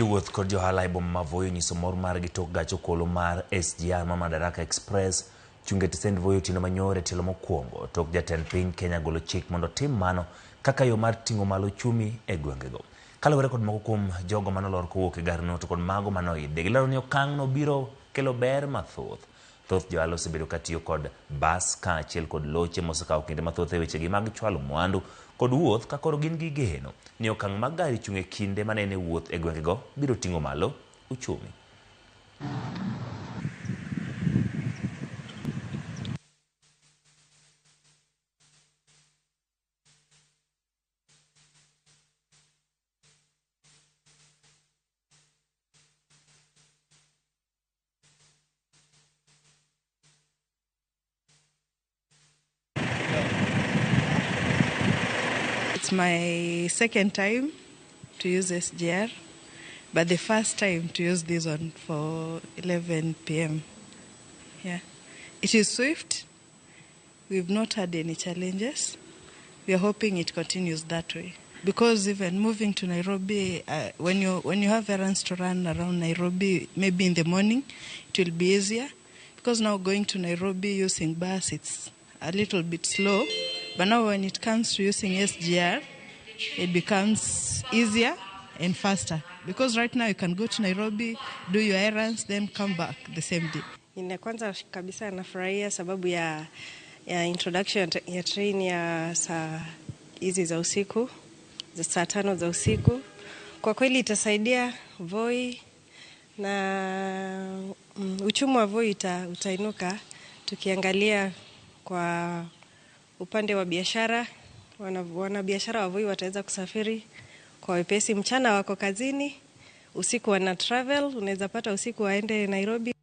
Jowuoth kod johala e boma ma Voi onyiso mor margi tok gach okolo mar SGR ma Madaraka Express chung' e tesend Voi otieno manyoro e tielo mokwongo tok jatend piny Kenya golo chik mondo otim mano kaka yo mar ting'o malo uchumi e gwengego. Kaluwore kod moko kuom jogo manolor kowuok e garino to kod mago manoidhe, gilero ni okang'no biro kelo ber mathoth. Thoth johala osebedo katiyo kod bas kaachiel kod loche mosekawo kinde mathoth e wechegi mag chwalo mwandu kod wuoth ka koro gin gi geno ni okang' mag gari chung' e kinde manene wuoth e gwengego biro ting'o malo uchumi. It's my second time to use SGR, but the first time to use this one for 11 p.m. Yeah. It is swift. We've not had any challenges. We are hoping it continues that way. Because even moving to Nairobi, when you have errands to run around Nairobi, maybe in the morning, it will be easier. Because now going to Nairobi using bus, it's a little bit slow. But now when it comes to using SGR, it becomes easier and faster. Because right now you can go to Nairobi, do your errands, then come back the same day. Nina kwanza kabisa nafurahia sababu ya introduction ya train ya saa hizi za usiku, za saa 5 za usiku. Kwa kweli itasaidia Voi na uchumi wa Voi utainuka. Tukiangalia kwa upande wa biashara, wanabiashara wa Voi wataweza kusafiri kwa wepesi. Mchana wako kazini, usiku wana travel, unaweza pata usiku waende Nairobi.